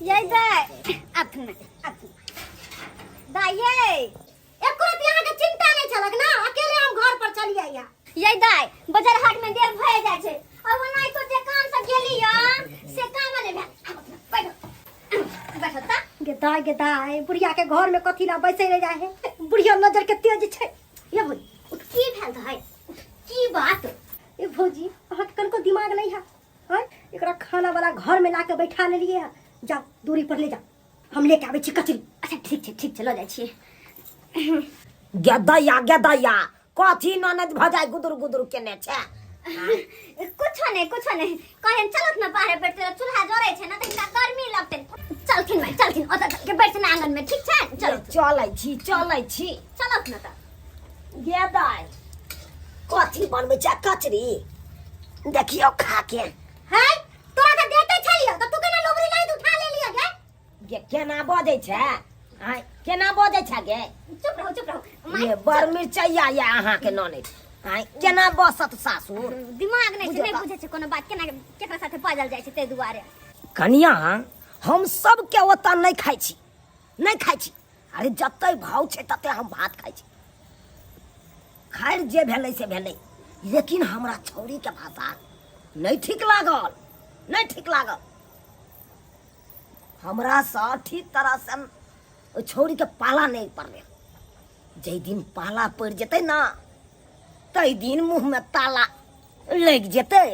ये दाय अपने अपने दाय ये एको रति अहाँके चिंता नहि छलक ना अकेले हम घर पर चलियै या ये दाय बाजार हाट में देर भए जाइ छै और ओना तो जे काम से गेली या से काम नहि भेल आब अपना बैठो बैठो ता गे दाय गे दाय बुढ़िया के घर में कथी ला बैसै ले जाइ है बुढ़िया नजर के तेज छै ये बोल उठ की भेल दाय की बात ए भौजी अहाँके कनको दिमाग नहीं है हैं एकरा खाना वाला घर में लाके बैठा लेलिए है जाओ दूरी पर ले जाओ हम लेके आबै छी कचरी अच्छा ठीक छै ठीक छै लऽ जाइ छियै गेदैया गेदैया कथी ननद भजाय गुदुर गुदुर केने छै कुछो नहीं कुछो नहीं कहन चलत ना बाहर बैठते चूल्हा जरै छै ना त हिनका गर्मी लगतै चलथिन भाई चलथिन ओतऽ चल के बैठथिन आंगन में ठीक छै चलो चलै छी चलै छी चलत ना त गेदाय कथी बनबै छै कचरी देखियौ खा के है तोरा तऽ देते छलियो तऽ तू केना लोबरी लाइट उठा लेलियो गे गे केना बजै छै आँय केना बजै छै गे चुप रहू चुप रहू ये बड़ मिरचैया ये अहाँके ननैद आँय केना बसत सासुर दिमाग नहि छै बुझौ नहि तऽ। बुझै छै कोनो बात केना केकरा साथे बाजल जाइ छै ताहि दुआरे कनिया हम सबके ओतऽ नहि खाइ छी नहि खाइ छी अरे जते भाव छै तते हम भात खाइ छी खैर जे भेलै से भेलै लेकिन हमरा छौड़ीके भाषा नहि ठीक लागल नहि ठीक लागल हमरासँ ठीक तरहसँ ओहि छौड़ीके पाला नहि पड़लै जाहि दिन पाला पड़ि जेतै ने ताहि दिन मुँहमे ताला लागि जेतै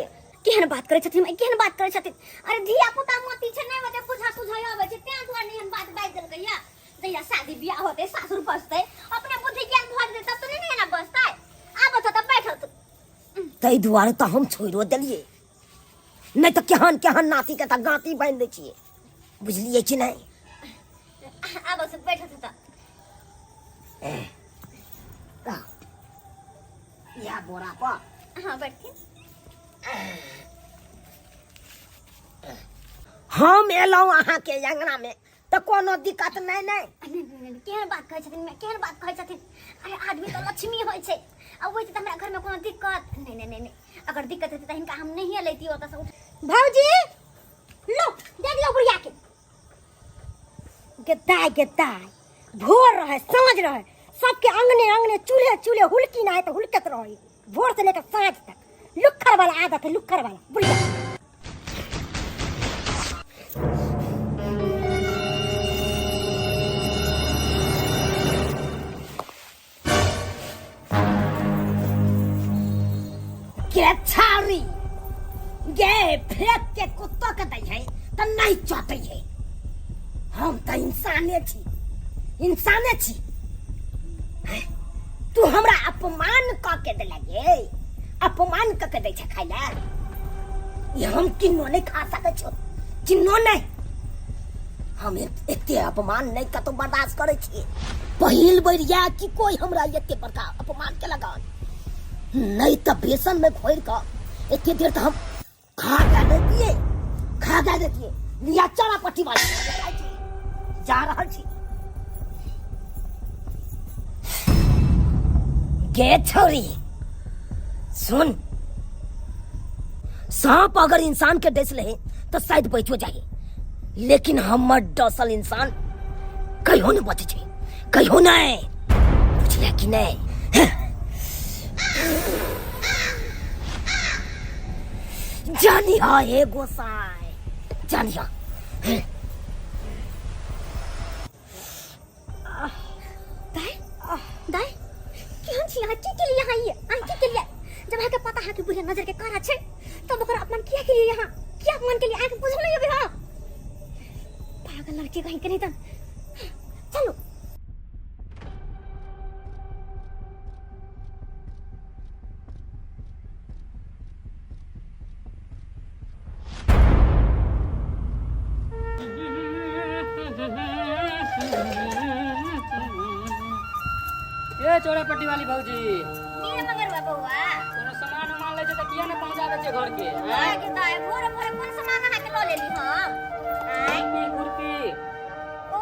केहन बात करै छथिन केहन बात करै छथिन अरे धिया पुता मती छै नहि ओते बुझा सुझाय अबै छै तें दुआरे एहन बात बाजि देलकै या जहिया शादी बियाह होतै सासुर बसतै अपने बुद्धि ज्ञान भऽ जेतै तब तऽ नहि ने एना बसतै आब तऽ बैठल ताहि दुआरे तऽ हम छोड़ियो देलियै नहि तऽ केहन केहन नातीके तऽ गाँती बान्हि दै छियै बुझलियै कि नहि आब से बैठल तऽ इएह बोरा पर हाँ बैठथिन हम एलहुँ अहाँके अङ्गनामे तऽ कोनो दिक्कत नहि नहि नहि, नहि, नहि, केहन बात कहै छथिन केहन बात कहै छथिन अरे आदमी तऽ लक्ष्मी होइ छै आ ओहि तऽ हमरा घरमे कोनो दिक्कत नहि नहि नहि नहि अगर दिक्कत हेतै तऽ हिनका हम नहिए लैतियै ओतऽसँ उठ भौजी लो दे दियो बुढ़िया के गेदाय गेदाय भोर रहे साँझ रहे सबके अंगने अंगने चूल्हे चूल्हे हुलकी ना है तो हुलकत रहे भोर से लेकर साँझ तक लुक्खड़ वाला आदत है लुक्खड़ वाला बुढ़िया के छाड़ी गे फेंक के कुत्तो के दै है तऽ नहीं चटै है हम तऽ इंसाने छी इंसाने छी हैं? तू हमरा अपमान कऽ के देला गे अपमान कऽ के दै छै खाइ लए ई हम किन्नो नहि खा सकै छो किन्नो नहि हम एते अपमान नहि कतौ बर्दाश्त करै छी पहिल बेर या कि कोई हमरा एते बड़का अपमान केलक हन नहि तऽ बेसन में घोरि कऽ एते देर तऽ हम खा के दैतियै खा के दैतियै लिया चला पट्टी वाली जाइ छी, जा रहल छी गे छौरी सुन सांप अगर इंसान के डस ले तो शायद बचो जाए लेकिन हमर डसल इंसान कहियो नहीं बचे छै कहियो नहीं बुझलियै कि नहीं जानिहा हे गोसाई जानिहा दाई दाई केहन छी अहाँ की केलियै अहाँ ई अहाँ की केलियै जब अहाँके पता अहाँके बुढ़िया नजर के कारा छै तब ओकर अपमान किया केलियै अहाँ किया अपमान केलियै अहाँके बुझल नहि अबै हँ पागल लड़की कहीं के नहीं तन चलू ए चौड़ा पट्टी वाली भौजी की मंगरवा बौआ कोनो सामान उमान लै छै तऽ किया ने पहुंचाबै छै घर के आय के दाय भोरे भोरे कोन सामान अहाँ के लऽ लेली हम आय खुरपी खुरपी ओ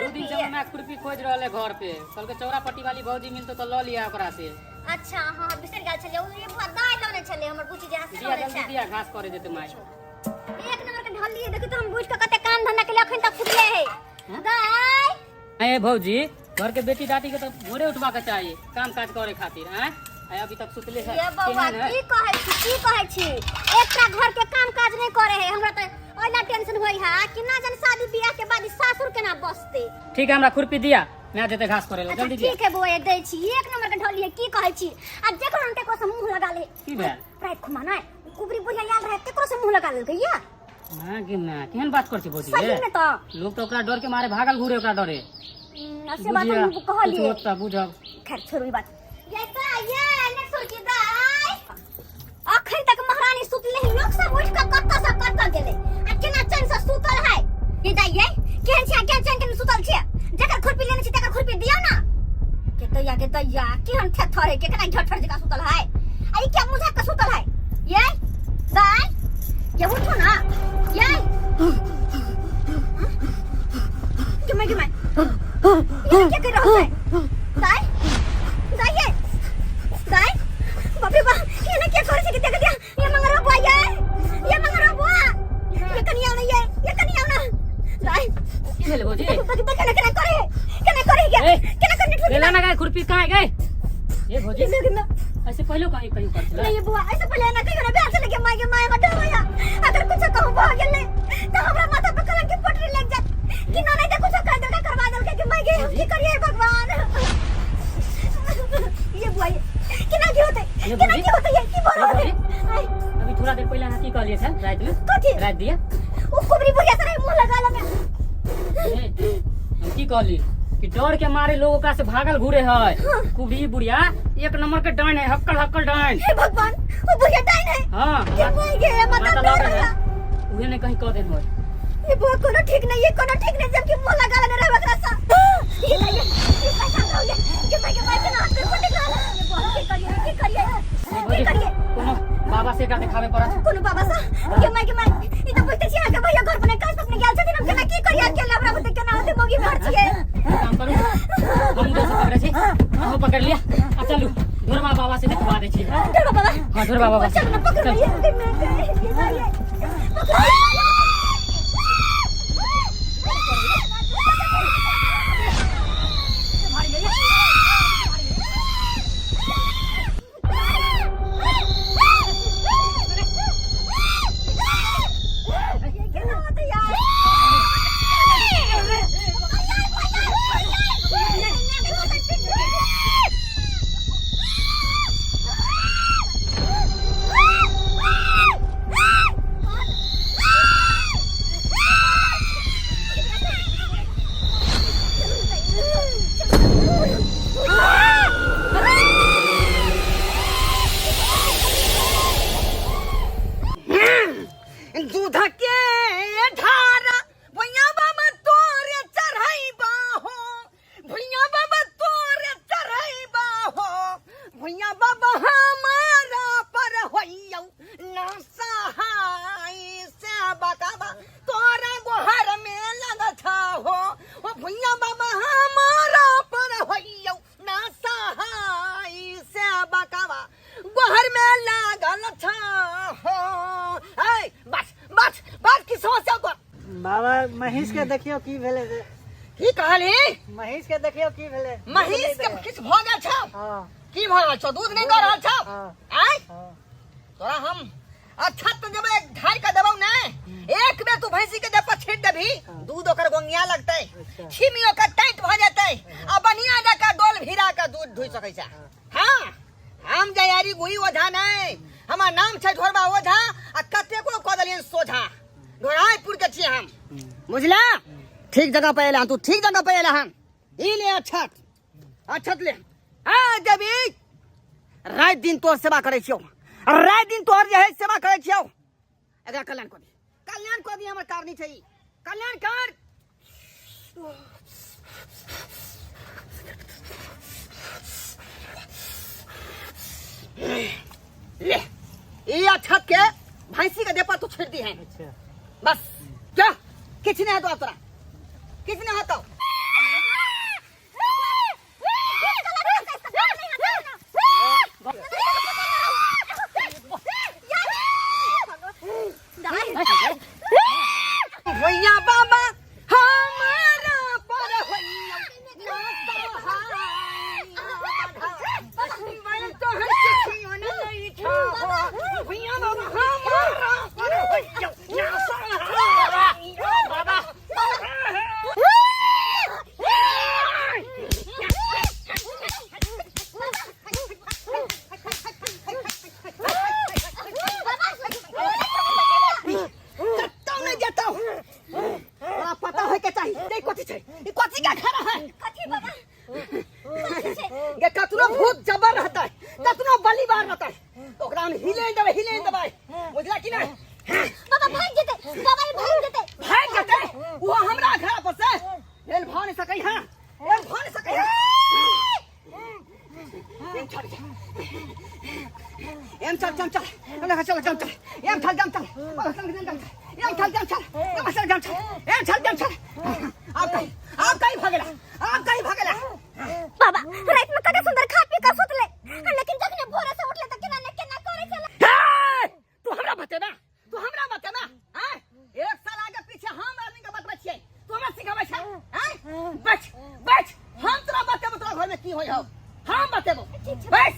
दू दिन से खुरपी हमरा खुरपी खोज रहल है घर पे कहलकै चौड़ा पट्टी वाली भौजी मिलतो तऽ लऽ लिया ओकरा से अच्छा हाँ बिसरि गेल छलियै ओ ये बुआ दाय लने छलै हमर बुची जे से दिया लने जल्दी छै दिया घास करे जेतै माय एक नंबर के ढल लिए देखी तो हम बुझ के कते काम धंधा के लिए ए भौजी, घर के बेटी दादी के तो भोरे उठवा के चाहिए काम काज करे खातिर। आय आय अभी तक सुतले है। ये बौआ, केहन है? की कहै छी, की कहै छी? एकटा घर के काम काज नहि करे है। हमरा तऽ ओहिला टेंशन होई है कि ना जन शादी बियाह के बाद ई सासुर केना बसते। ठीक है, हमरा खुरपी दिया, मैं जेते घास करे ला। अच्छा। जल्दी दिया। ठीक है बौआ, दै छी। एक नंबर के ढोली है। की कहै छी, आ जेकरो न तेकरो से मुंह लगा ले। की भेल? राति खुमा नै कुबरी बुढ़िया आयल रहे, तेकरो से मुंह लगा लेलकै या। माँ गे माँ, केहन बात कर छी भौजी? सही में तऽ। लोग तो ओकरा डर के मारे भागल घूरे ओकरा डरे। से बात हम कहलिए। कुछ होत बुझब। खैर छोड़ू ई बात। ये त ये ने सुरकी दाई, अखन तक महारानी सुतले है। लोग सब उठ के कत्ता से कत्ता गेले आ केना चैन से सुतल है। ये दाई, ये केहन छी? केहन चैन के सुतल छी? जकर खुरपी लेने छी तकर खुरपी दियौ ना। के तैया, के तैया, केहन थेथर है, केकरा झठर जका सुतल है। आ ई क्या मुझा के सुतल है? ये दाई, ये उठो ना। ये के मैं ये क्या कर रहा है? दाई, दाई, ये दाई, बाप रे बाप, ये ना क्या करे छै? के देख दिया। ये मंगरो बुआ, ये मंगरो बुआ, ये कनिया ना, ये कनिया ना दाई। की भेल भौजी? देख देख, केना केना करे, केना करे क्या? ए, केना करने ठोकी। लेला ना गए खुरपी, कहाँ गए ये भौजी? ना ना। ऐसे पहले कहीं कहीं कर। नहीं बुआ, ऐसे पहले ना कहियो ना। ब्याह से लगे माय के माय मत होया। अगर कुछ कहूं भऽ गेलै त हमरा माथा पर कलंक के पटरी लग जात कि ना नहीं त कुछ कर देलका, करवा देलका कि माय के। हम की करिए भगवान? ये बुआ, ये केना की होतै? ये केना भौजी? की होतै? ये की बोल ये रहल है? अभी थोड़ा देर पहले अहाँ की कहलिए छल राति में? कथी? राति दिया। ओ कुबरी बुढ़िया से मुंह लगा लगे। ए, हम की कहली कि डर के मारे लोग ओकरा से भागल घूरे है। कुबरी बुढ़िया एक नंबर के डाइन है, हक्कल हक्कल डाइन। हे भगवान, वो बुढ़िया डाइन है? हाँ। के मर गए हमरा माता तऽ लगे डर है है। उहे ने कहीं कह देन होय। ये बुआ कोनो ठीक नहीं है, कोनो ठीक नहीं, जबकि मुंह लगा लेने रहे ओकरा सा। ये नहीं, ये परेशान रहो ये के मैं के मैं के हाथ पे पटक रहा है। ये बुआ, की करिए, की करिए, की करिए? कोनो बाबा से एकरा देखाबे पड़त। कोनो बाबा सा? के मैं के मैं ई त बुझते छी अहाँके भैया घर पर काज तक गेल छथिन। हम केना की करिए अकेला? हमरा बुते केना होते? मौगी घर छियै। काम करू, हम उधर से पकड़े छी, अहूँ पकड़ लिया आ चलू ढोरबा बाबा से देखवा दै छी। ढोरबा बाबा? हाँ, ढोरबा बाबा से। चल ना, पकड़। चल। ये के मैं के ये पकड़। ये केना होते यार? दूध के ढारा भैया बाबा तोरे चढ़ैबा हो, भैया बाबा तोरे चढ़ैबा हो, भैया बाबा हमारा पर होइयौ ना सहाय से बकाबा तोरा गोहर में लगत हो। ओ भैया बाबा हमारा पर होइयौ ना सहाय से बकाबा गोहर में लागल छ हो। ऐ बस बस बस, की समस्या तोर? बाबा, महीष के देखियो की भेलै से। की कहली? महीष के देखियो की भेलै। महीष के किछु भऽ गेल छौ? हाँ। की भऽ गेल छौ? दूध नहि दऽ रहल छौ? हाँ। आँय? हाँ। तोरा हम अच्छा तो देबै, ढाई के देबौ ने। एक बेर तू भैंसी के देह पर छीट देबही, दूध ओकर गोंगिया लगतै। अच्छा। छिमी ओकर टाइट भऽ जेतै आ बढ़िया जकाँ डोल भिरा के दूध ढुइ सकै छै। हाँ, हम जयारी गुही ओझा नहि, हमर नाम छै ढोरबा ओझा आ कतेको कऽ देलियनि सोझा। ढोरायपुर के छियै हम, बुझला? ठीक जगह पर एला तू, ठीक जगह पर एला हन। ई ले अक्षत, अक्षत ले। हाँ देवी, राति दिन तोहर सेवा करै छियौ, राति दिन तोहर जे है सेवा करै छियौ। एकरा कल्याण कऽ दी, कल्याण कऽ दी, हमर कारनी छै ई। कल्याण कर। ले ई अक्षत के भैंसी के देह पर तू छीट दी है। अच्छा। बस क्या किछु नहीं होतो तोरा, किछु नहीं होतो। भैया बाबा हमारा पर होइया कथी छै ई कथी के अखाड़ा है कथी बाबा कथी छै गे कतनो भूत जबर रहतै कतनो बलिवार रहतै ओकरा हम हिले नहि देबै हिले नहि देबै बुझला कि नहि बाबा भाग जेतै बाबा ई भाग जेतै भागि जेतै ओ हमरा अखाड़ा पर से एल भऽ नहि सकै हँ एल भऽ नहि सकै हँ एम चल एम चल चल चल एम चल चल चल एम चल चल चल एम चल चल चल एम चल चल चल एम चल चल चल आब कहीं आब कहीं भगेला आब कहीं भगेला बाबा रात में कते सुंदर खा पी के सुतले आ लेकिन जखने भोरे से उठले त केना ने केना करे छले हे! तू हमरा बतेबा तू हमरा बतेबा हैं एक साल आगे पीछे हम आदमी के बतबै छियै तू हमरा सिखाबै छै हैं बैठ बैठ हम तोरा बतेबो तोरा घर में की होय हौ हम बतेबो बैठ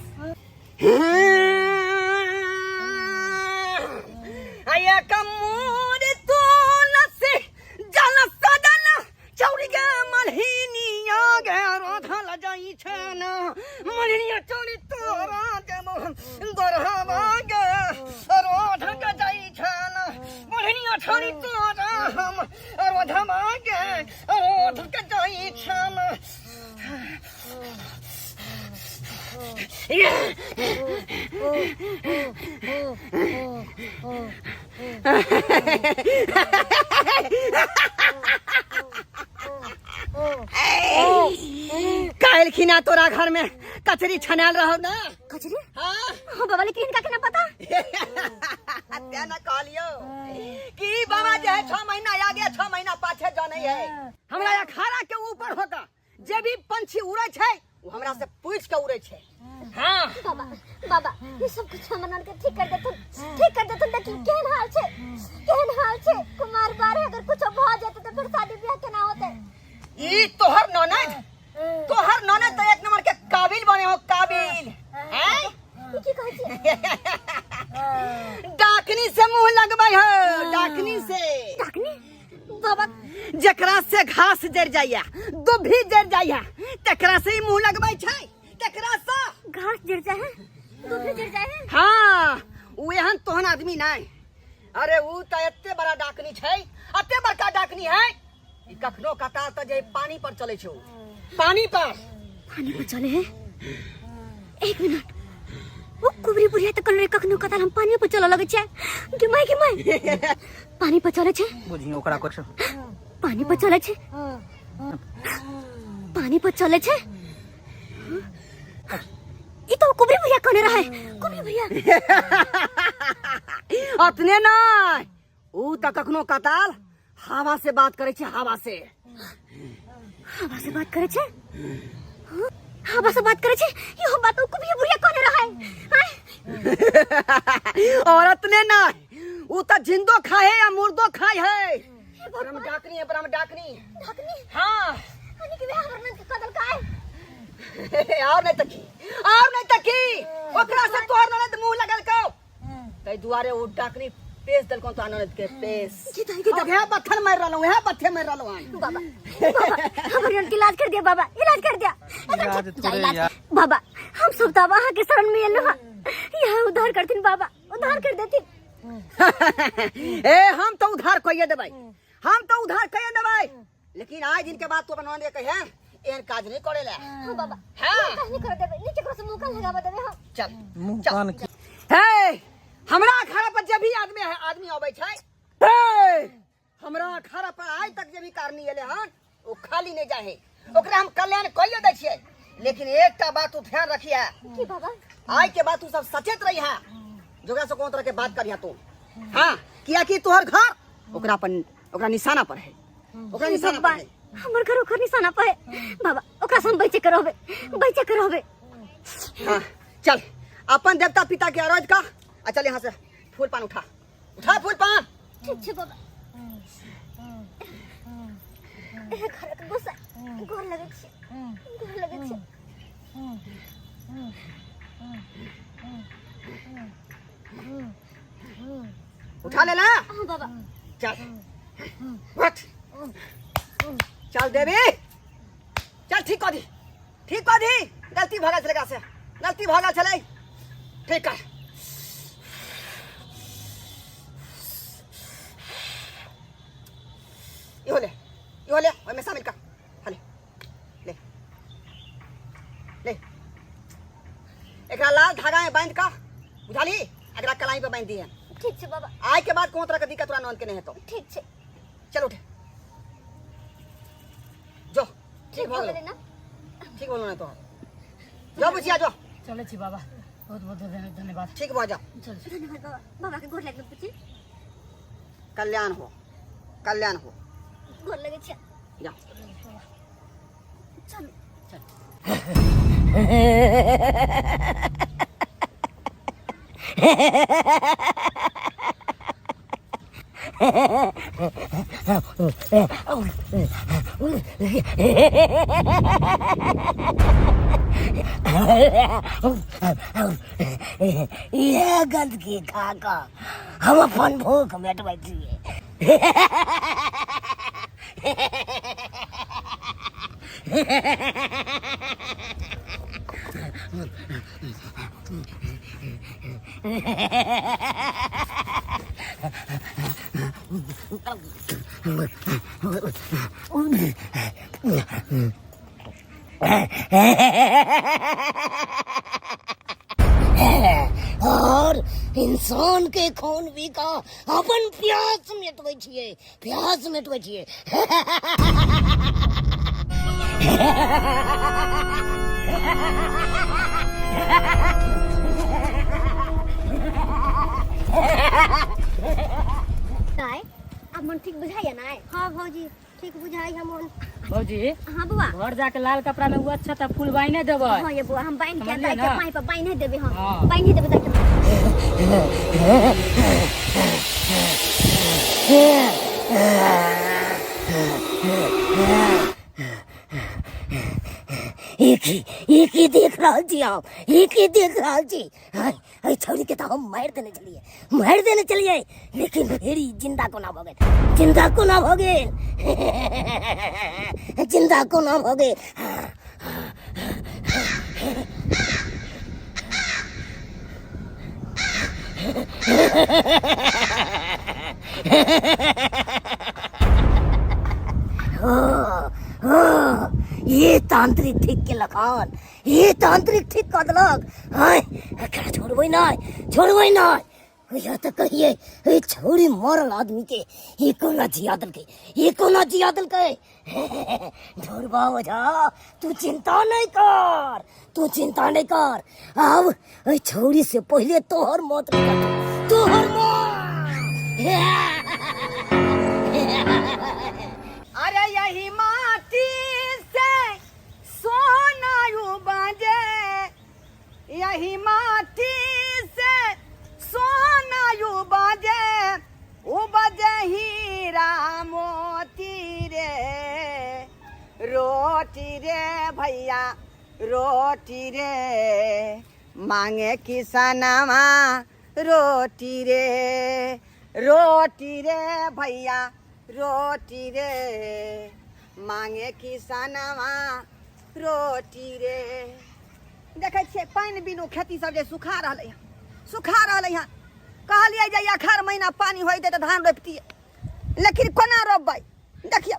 आया कमूर तू नसे जल सदन चौरी गे मलहिनिया गे राधा लजाई छन मलहिनिया चौरी तोरा देबो गोरहवा गे राधा के जाई छन मलहिनिया चौरी तोरा हम राधवा गे राधा के जाई छन काल्हि खिना तोरा घर में कचरी छनायल रहो ना कचरी हाँ हाँ बाबा लेकिन इनका केना पता ते ना कहलियो कि बाबा जे है 6 महीना आगे 6 महीना पाछे जाने है हमरा अखाड़ा के ऊपर होता जे भी पंछी उड़े छै ओ हमरा से पूछ के उड़े छै हाँ बाबा बाबा ये सब कुछ हमर नन के ठीक कर देथुन ठीक कर देथुन देखी केहन हाल छै केहन हाल छै कुमार बारे अगर कुछ भ जेतै तऽ फिर शादी ब्याह केना होतै ई तोहर ननद तोहर ननद तो एक नंबर के काबिल बने हो काबिल हैं ई की कहै छियै डाकनी से मुंह लगबै हो डाकनी से डाकनी बाबा जकरा से घास जर जाइया दुभी जर जाइया तकरा से ही मुंह लगबै छै तकरा से घास जड़ जाए है दूध जड़ जाए है हाँ उ एहन तोहन आदमी नहीं अरे उ त एते बड़ा डाकनी छै एते बड़का डाकनी है ई कखनो कतार त जे पानी पर चलै छै उ। पानी पर पानी पर चले है एक मिनट वो कुबरी बुढ़िया तऽ कहने कखनो कतार हम पानी पर चलऽ लगै छै गे माय गे माय पानी पर चलै छै बुझी ओकरा कुछ पानी पर चलै छै पानी पर चलै छै ई तो कुबरी भैया कहने रहे कुबरी भैया अतने नहीं उ त कखनो कताल हवा से बात करे छै हवा से हवा से बात करे छै हाँ? हवा से बात करे छै इहो बात ओ कुबरी बुढ़िया कहने रहे आय औरत ने ना उ त जिंदो खाए या मुर्दो खाए है ब्रह्म डाकनी है ब्रह्म डाकनी ढकनी हाँ हनी के हमर नन के कदल काय और नहीं तकी और नहीं तकी ओकरा से तोहर ननद मुंह लगल को तै दुआरे ओ डाकनी पेश देलको तो ननद के पेश गीता गीता अब यहाँ पत्थर मार रहलो यहाँ पत्थर मार रहलो हन बाबा बाबा हमर नन के इलाज कर दिया बाबा इलाज कर दिया इलाज जा थोड़े इलाज यार। बाबा हम सब तो अब अहाँ के शरण में एलो हन यहाँ उद्धार करथिन बाबा उद्धार कर देथिन ए हम तो उधार कहिए देबै हम तो उधार कहिए देबै लेकिन आज दिन के बाद तू अपन ननद के कहे एहन काज नहीं करेला हाँ बाबा हाँ। काज नहीं कर देबै नहीं केकरो से मुंह कान लगाबऽ देबै हम चल मुंह चल। कान की हे हमरा अखाड़ा पर जे भी आदमी है आदमी अबै छै हे हमरा अखाड़ा पर आइ तक जे भी कारनी एले हन ओ खाली नहीं जाहे ओकरा हम कल्याण कहियो दै छियै लेकिन एकटा बात तू ध्यान रखिए की बाबा आइ के बाद तू सब सचेत रही है जोकरा से कोनो तरह के बात करिहा तू हाँ कियाकि तोहर घर ओकरा पर ओकरा निशाना पर है ओकरा निशाना पर है हमर घर ओकर निशाना पर है बाबा ओकरा से हम बचे के रहबे बचे के रहबे हाँ चल अपन देवता पिता के अरज का आ चल यहाँ से फूल पान उठा उठा फूल पान ठीक छै बाबा एह घरक गोसा गोर लगै छै गोर लगै छै उठा ले ना हाँ बाबा चल उठ चल देवी चल ठीक कर दी ठीक कर दी गलती भऽ गेल छलै एकरा से गलती भऽ गेल छलै ठीक कर इहो ले इहो ले ओहिमे शामिल कर बांधि दिहे। ठीक छै बाबा। आइ के बाद कोनो तरह के दिक्कत तोरा ननद के नहीं हेतौ। ठीक छै। चल उठ जो। ठीक भऽ भऽ गेलौ। गेलै ना? ठीक बोलो ना तोहर। जो बुचिया जो। चलै छी बाबा, बहुत बहुत धन्यवाद। ठीक भऽ जा। चल। धन्यवाद बाबा। बाबा के गोर लागल बुच्ची। कल्याण हो, कल्याण हो। गोर लगै छै। जा। चल। इएह गन्दगी खा कऽ हम अपन भूख मेटबै छियै। और इंसान के खून पी कऽ अपन प्यास मिटबै छियै, प्यास मिटबै छियै। दाय, आब मन ठीक बुझाइया ना? हाँ भौजी, ठीक बुझाई हम मन। भौजी। हाँ बुआ। घर जाके लाल कपड़ा में वो अच्छा था फूल बाइने देबै। हाँ ये बुआ, हम बांध के समझलियै दाय के ना? पाई पर बांधे देबै हम। हाँ। बांधे देबै दाय के। एक ही देख रहल छी हम, एक ही देख रहल छी। एहि छौड़ी के तऽ हम मारि देने छलियै, मारि देने छलियै, लेकिन फेर ई जिंदा कोना भऽ गेल? जिंदा कोना भऽ गेल? जिंदा कोना भऽ गेल? ओ, ये तांत्रिक ठीक केलक हन, ये तांत्रिक ठीक कऽ देलक। आँय, एकरा छोड़बै नहि, छोड़बै नहि। या तऽ कहिए ई छौड़ी मरल आदमी के ई कोना जिया देलकै, ई कोना जिया देलकै? ढोरबा ओझा, तू चिंता नहीं कर, तू चिंता नहीं कर। आब एहि छौड़ी से पहिले तोहर मौत निकलतौ, तोहर मौत। अरे यही माटी से सोना उपजे, यही माटी से सोना उपजे, उपजे हीरा मोती रे। रोटी रे भैया रोटी रे, मांगे किसनवा रोटी रे। रोटी रे भैया रोटी रे, मांगे किसनवा रोटी रे। देखै छियै पानि बिनु खेती सब जे सुखा रहलै हँ, सुखा रहलै हँ। कहलियै जे अखाड़ महीना पानि होइतै तऽ धान रोपतियै, लेकिन कोना रोपबै? देखियौ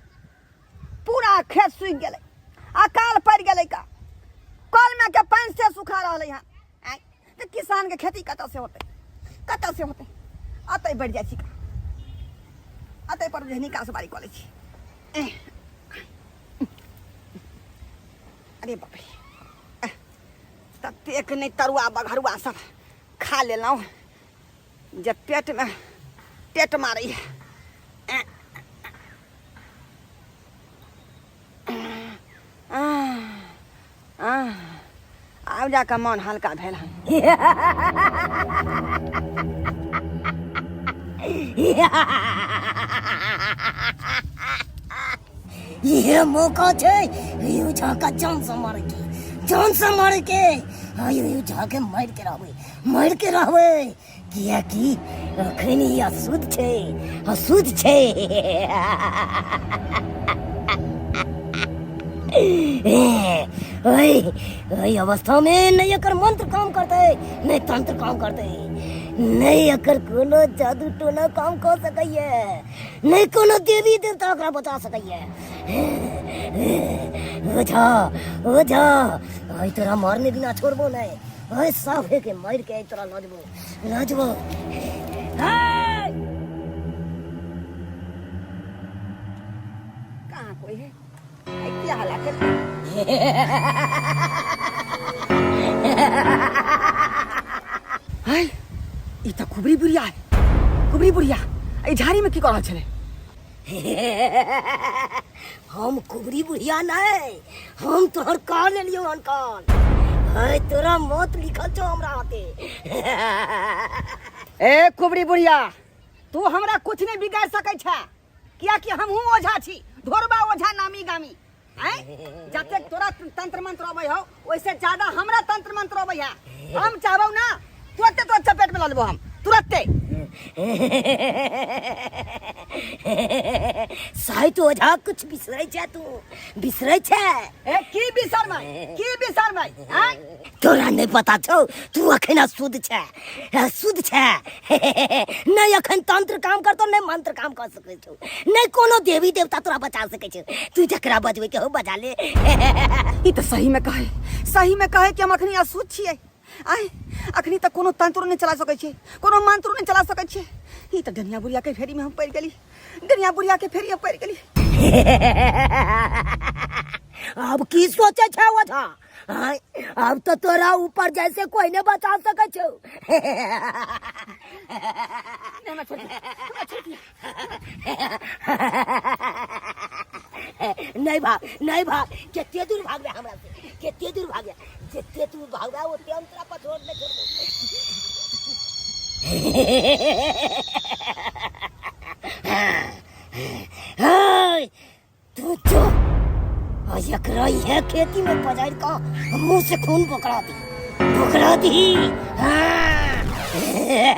पूरा खेत सूखि गेलै, अकाल पड़ि गेलै का, कलमे के पानि से सुखा रहलै हँ। आँय, तऽ किसानके खेती कतऽ से होतै, कतऽ से होतै? अतै बढ़ि जाइ छी का, अतै पर जे निकास बारी कऽ लै छी। अरे बाप रे, ततेक नहि तरुआ बघरुआ सब खा लेलहुँ जे पेटमे टेट मारैए। आब जाकऽ मन हल्का भेल हन। ये मौका छै you झाका जान से मारे के, जान से मारे के। हाँ, you झाके मार के रहबै, मार के रहबै, कियाकि अखन ई अशुद्ध छै, अशुद्ध छै। ओहि ओहि अवस्था में नहि एकर मंत्र काम करतै, नहि तंत्र काम करतै, नहि एकर कोनो जादू टोना काम कऽ सकैए, नहि कोनो देवी देवता ओकरा बचा सकैए। ओझा, ओझा, आइ तोरा मारने बिना छोड़बो नहि। ओए सब के मर के तोरा लऽ जेबो लऽ जेबो हे कहाँ कोई है आई क्या हला कर हाय ई त कुबरी बुढ़िया है कुबरी बुढ़िया ई झाड़ी में की कर रहल छले हम कुबरी बुढ़िया नहीं हम तोहर का लेलियो अनकान है तोरा मौत लिखल छौ हमरा हाथे ए कुबरी बुढ़िया तू हमरा कुछ नहीं बिगाड़ सकै छै कियाकि हमहूँ ओझा छी ढोरबा ओझा नामी गामी आँय जतेक तोरा तंत्र मंत्र अबै हौ ओहिसे ज्यादा हमरा तंत्र मंत्र अबै है हम चाहबौ ना तुरते तोर चपेट में लऽ लेबो हम तुरते साहित्य ओझा कुछ बिसरै छै तू बिसरै छै ए की बिसरमै की बिसरमै आँय तोरा नहि पता छौ तू अखन अशुद्ध छै अशुद्ध छै नहि अखन तंत्र काम करतो नहि मंत्र काम कर सकै छौ नहि कोनो देवी देवता तोरा बचा सकै छौ तू जकरा बजबै के हो बजा ले ई तऽ सही में कहे सही में कहे कि हम अखनी अशुद्ध छियै आय अखनी तक कोनो तंत्रो नहि चला सकै छियै कोनो मंत्रो नहि चला सकै छियै ई तऽ डनिया बुढ़िया के फेरी में हम पड़ि गेली डनिया बुढ़िया के फेरी में पड़ि गेली अब की सोचे छै ओझा आय, अब तो तोरा ऊपर जैसे कोई नहीं बचा सके छौ नहीं भाग नहीं भाग केते दूर भागबे हमरा से केते दूर भागबे जेते दूर भागबे ओते हम तोरा पछोड़ नहीं छोड़बो हाय तू जो आ एकरा इहे खेती में पजारि कऽ मुंह से खून बोकरा दी बोकरा दी हाँ।